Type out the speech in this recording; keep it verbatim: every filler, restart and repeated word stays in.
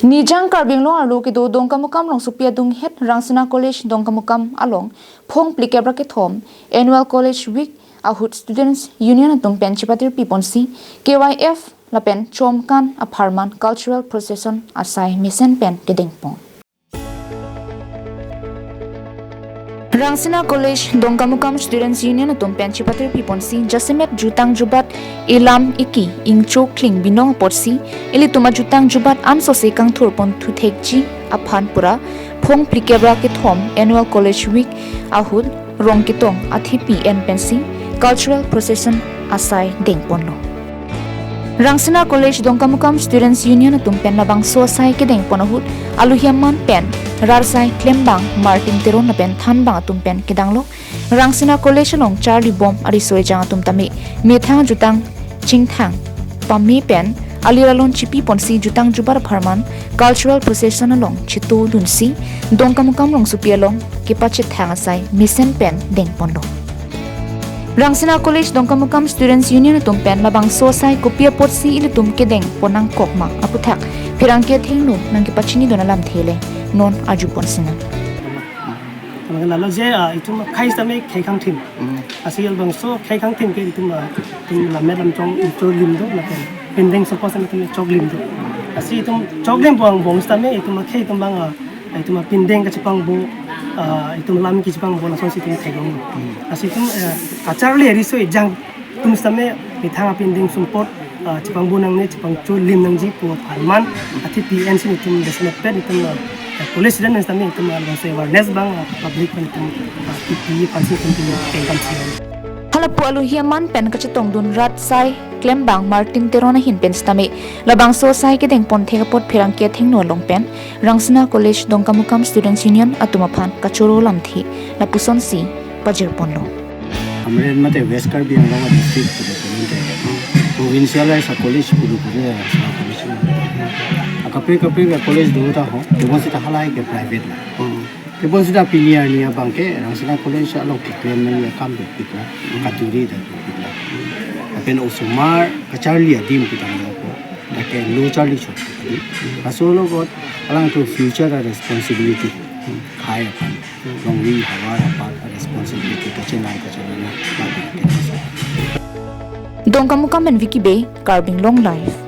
Nijang Karbi Anglong arlo kedo Dongkamukam rongsopi adunghet Rangsina College Dongkamukam along phongphlikep ra kethom Annual College Week ahut Students Union atum pen chepatirpi ponsi K Y F lapen chomkan apharman cultural procession asai mesen pen kedengpon. Rangsina College Dongkamukam Students Union atum pen chepatirpi ponsi jasemet jutang jubat elam eki ingcho kling binong apotsi ilitum ajutang jubat ansose kangthur pon thuthekji aphan pura phongphlikep ra kethom Annual College Week ahut rong ketong athepi en pensi cultural procession asai dengponlo. Rangsina College Dongkamukam Students Union atum pen labangso asai kedengpon ahut aluhi aman pen rarsai klembang Martin Teron lapen thanbang atum pen kedanglo. Rangsina College along charlibom ariso ejang atum tame methang jutang chingthang pame pen alir alon chipi ponsi jutang jubat apharman cultural procession along chetodunsi Dongkamukam rongsopi along kepachethang asai mesen pen dengponlo. Rangsina College Dongkamukam Students Union atum pen labangso asai kopi apotsi ilitum kedengpon nangkok ma aputhak pherangke athengno nangkepachinidun alamthe le non arjupon sinang. Lalo je, ah, itum khei sitame khei kangthim. Hmm. Lasi labangso khei kangthim ke itum, ah, itum lammet lamchong itum lim do, lapen pindeng suppose itum choklim do. Lasi itum choklim abang bong sitame itum khei itum abang, ah, itum pindeng kachepangbo, ah, itum lam kachepangbo lasonsi itum theklong. Hmm. Lasi itum, eh, kacharli ariso ejang atum sitame methang apindeng sumpot, ah, chepangbo nangne, chepangcho lim nangji pu apharman athepi ensi itum jasemet pen itum, ah, college student sitame itum, ah, labangso awareness abang, ah, public pen itum, ah, pipi aphansi itum itum kengkam si. Halapu aluhi aman pen kachetongdun rarsai klembang Martin Teron ahin pen sitame labangso asai kedengpon thek apot pherangke athengno along pen Rangsina College Dongkamukam Students Union atum aphan kachoro lamthe lapusonsi pajirponlo. Hamren mate West Karbi Anglong district pulo pulote provincialize a-college pulo pulote Rangsina College. Akaprek kaprek a-college do ta ho, tebon sita halahai ke private la. Tebon sita pini arni abang ke Rangsina College along keklem nangji akam dopik la, katuri dopik la. Lapen osomar kacharli adim pu tanglo ko, lake lo charli chot. Laso along kot alangtum future a-responsibility, khei aphan, longri havar aphan a-responsibility kachenai kachenai na, lapen ke. Dongkamukam pen Vicky Bey, Karbi Anglong Live.